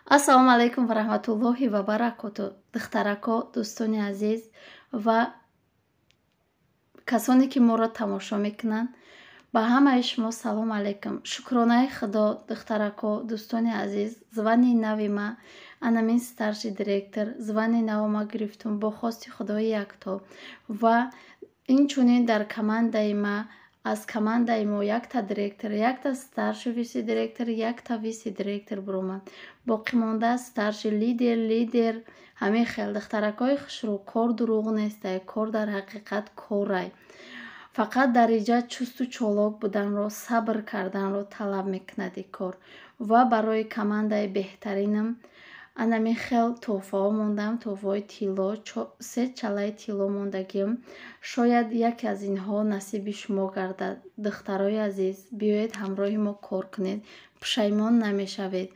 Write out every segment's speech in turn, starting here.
Ассалому алайкум ва раҳматуллоҳи ва баракоту. Духтарако, дӯстони азиз ва касоне ки моро тамошо мекунанд, ба ҳамаи шумо салом алайкум. Шукронаи Худо, духтарако, дӯстони азиз, звани нави ма анамин старший директор, звани наво ма гирифтум бо хости Худои якто, ва инчунин дар командаи ма, аз командаи мо якта директор, якта старший вице директор, якта вице директор буромад, боқимонда старший, лидер, лидер. Ҳамин хел, духтаракҳои хушрӯ, кор дурӯғ нестай, кор дар ҳақиқат корай. Фақат дар иҷа чусту чолок буданро, сабр карданро талаб мекунад и кор. Ва барои командаи беҳтаринам анамин хел тӯҳфаҳо мондам, тӯҳфаҳои тилло, се чалаи тилло мондагиам. Шояд яке аз инҳо насиби шумо гардад. Духтарои азиз, биёед, ҳамроҳи мо кор кунед, пушаймон намешавед.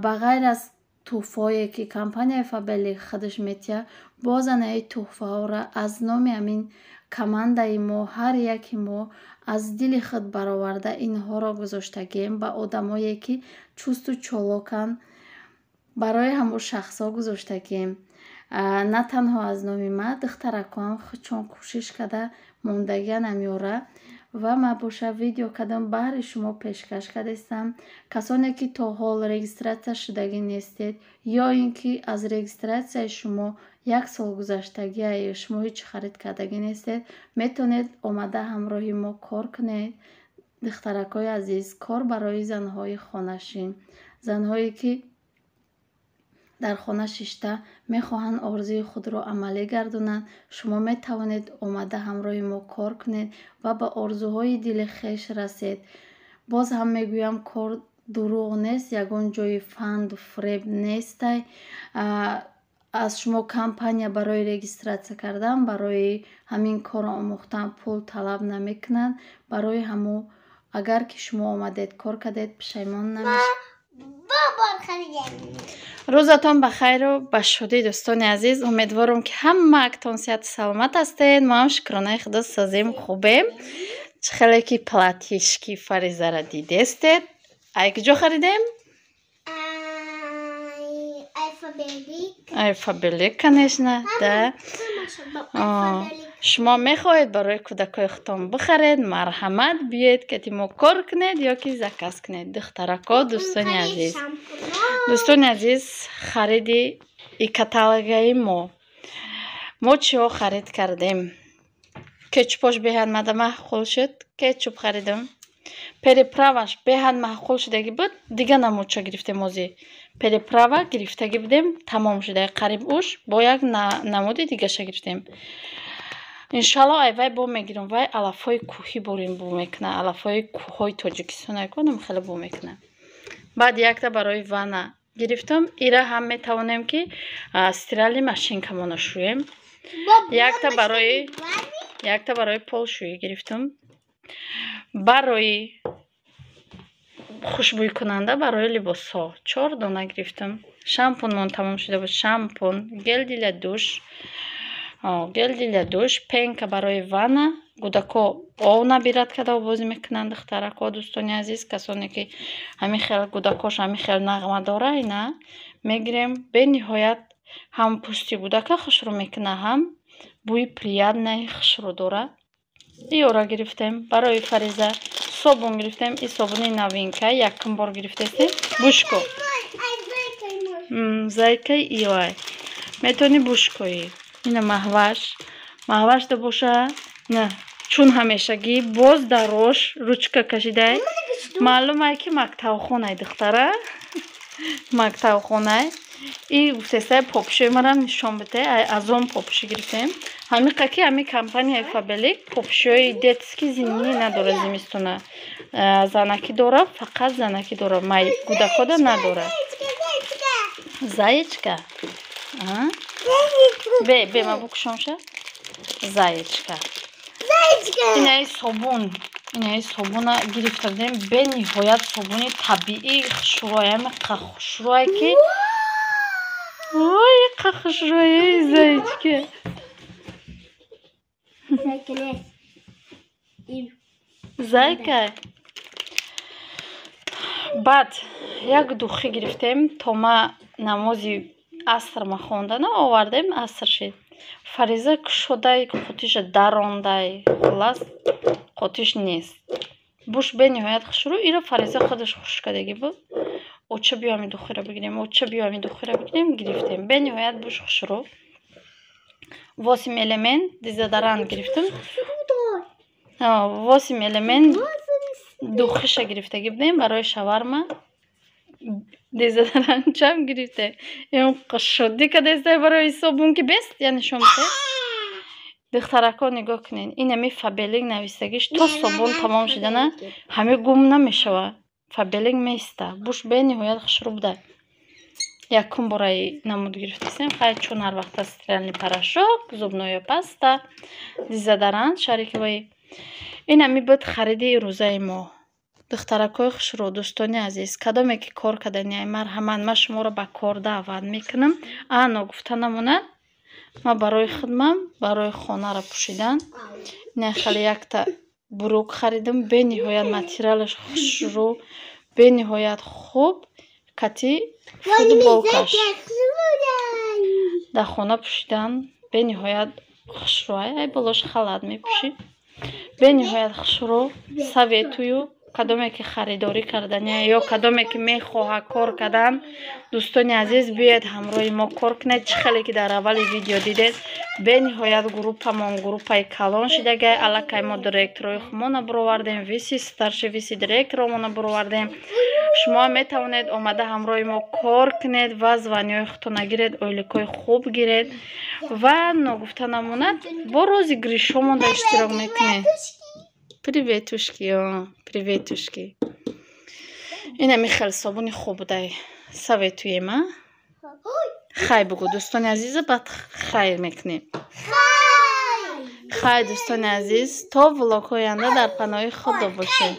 Ба ғайр аз тӯҳфаҳое ки компанияи Фаберлик худаш метиҳад, боз анаи тӯҳфаҳоро аз номи ҳамин командаи мо ҳар яке мо аз дили худ бароварда инҳоро гузоштагием ба одамое ки чусту чолоканд, барои ҳамон шахсҳо гузоштагием. На танҳо аз номи ман, духтаракоам худшон кӯшиш карда мондагиан ҳамёра. Ва ман боша видео кардам, баҳри шумо пешкаш кардастам. Касоне ки то ҳол регистрация шудагӣ нестед ё ин ки аз регистрация и шумо як сол гузаштагия, шумо ҳеҷ харид кардагӣ нестед, метавонед омада ҳамроҳи мо кор кунед. Духтаракҳои азиз, кор барои занҳои хонашин, занҳое ки дар хона шишта мехоҳанд орзуи худро амалӣ гардонанд. Шумо метавонед омада ҳамроҳи мо кор кунед ва ба орзуҳои дили хеш расед. Боз ҳам мегӯям, кор дурӯғ нест, ягон ҷои фанду фиреб нестай. Аз шумо компания барои регистрация кардан, барои ҳамин корро омӯхтан пул талаб намекунанд. Барои ҳамо, агар ки шумо омадед, кор кардед, пушаймон намешавед. Рӯзатон ба хайру ба шодӣ, дӯстони азиз. Умедворам, ки ҳамаактон сиҳату саломат ҳастед. Мо ҳам, шукронаи Худо, созем, хубем. Чӣ хеле ки платьишки Фаризара дидестед, ай куҷо харидем? Ай Фаберлик, конечно, да. Шумо мехоҳед барои кӯдакҳои худтон бихаред, марҳамат, биёед, кати мо кор кунед ё ки заказ кунед. Духтарако, дӯстони азиз, дӯстони азиз, хариди и каталогаи мо чиҳо харид кардем? Кетчупош беҳад мада маъқул шуд, кетчуп харидам. Переправаш беҳад маъқул шудагӣ буд, дига намудча гирифтем. Озӣ переправа гирифтагӣ будем, тамом шуда қариб, уш бо як намуди дигаша гирифтем. Иншалло, ай вай бо мегирам. Вай алафҳои кӯҳӣ борин бу мекунад, алафҳои кӯҳҳои Тоҷикистон айконам хеле бу мекунад. Баъд якта барои ванна гирифтам. Ира ҳам метавонем ки стиральный машинкамона шӯем. Якта барои полшӯӣ гирифтам, барои хушбӯйкунанда барои либосҳо чор дона гирифтам. Шампунмон тамом шуда буд, шампун, гель для душ, пенка барои ванна. Кӯдако ов набират карда бозӣ мекунанд. Духтарако, дӯстони азиз, касоне ки ҳамин хел кӯдакош ҳамин хел нағма дора, ина мегирем. Бениҳоят ҳам пӯсти кӯдака хушрӯ мекунад, ҳам бӯи приятный хушрӯ дорад. Иёра гирифтем. Барои Фариза собун гирифтем. И собуни новинка, якум бор гирифтестем. Бушко зайка иёай, метавонӣ бушкоӣ. Ина маҳваш, маҳвашда боша, на чун ҳамешагӣ боз дарош ручка кашидай. Маълумае ки мактабхонай, духтара мактабхонай. И гуфтестай, попушои марам нишон бите. Аз он попуши гирифтем. Ҳамиқа ки ҳами компанияи Фаберлик попушиҳои детский зимний надора, зимистона занакӣ дора, фақат занакӣ дора, май кӯдакода надора. Заечка бе, бе, ма букушомша. Заечка. Инаи собун, инаи собуна гирифта будем. Бениҳоят собуни табиӣ, хушрӯями хушрӯе ки ой, қа хушрӯе, заечка. Зайка нест. Зайка. Баъд як духи гирифтем, то ма намози аср ма хондана овардем, аср шид. Фариза кушодай, қутиша дарондай, хулас, қутиш нест. Буш бениҳоят хушрӯ. Иро Фариза худаш хуш кардагӣ буд. Оча, биё, ами духира бигирем, оча, биё, ами духира бигирем. Гирифтем, бениҳоят буш хушрӯ. Восемь элемент дезодорант гирифтем, восемь элемент духиша гирифтагӣ будем барои шаварма. Дезодорантчам гирифте. Шодӣ кадестай барои собун ки бест, я нишон бите. Духтарако, нигоҳ кунед, инами Фаберлик навистагиш то собун тамом шудана ҳаме гум намешава. Фаберлик меиста. Буш бениҳоят хушрӯ буда. Якум бораи намуд гирифтасем. Хай, чун ҳар вақта стиральный порошок, зубная паста, дезодорант шариковый. Инами буд хариди рӯзаи мо. Духтаракҳои хушрӯ, дӯстони азиз, кадоме ки кор кардани, марҳамат, ман шуморо ба кор даъват мекунам. А ногуфта намонад, ман барои худмам, барои хонаро пӯшидан ина хеле якта брюк харидам. Бениҳоят материалаш хушрӯ, бениҳоят хуб, кати футболкаш дар хона пӯшидан бениҳоят хушрӯ. Ай болош халат мепӯшӣ, бениҳоят хушрӯ. Советую, кадоме ки харидорӣ кардани ё кадоме ки мехоҳад кор кардан, дӯстони азиз, биёед, ҳамроҳи мо кор кунед. Чӣ хеле ки дар аввали видео дидед, бениҳоят группамон группаи калон шидагай. Аллакай мо директорои худмона буровардем, вице, старший вице директоромона буровардем. Шумо метавонед омада ҳамроҳи мо кор кунед ва званиҳои худтона гиред, ойликҳои хуб гиред. Ва ногуфта намонад, бо розыгрышҳомонда иштирок мекунед. Приветушки, приветушки. Инами хеле собуни хуб будай, советуем. А хай бугӯ, дӯстони азиза, баъд хайр мекунем. Хай, дӯстони азиз, то влогҳои оянда дар паноҳи Худо бошед.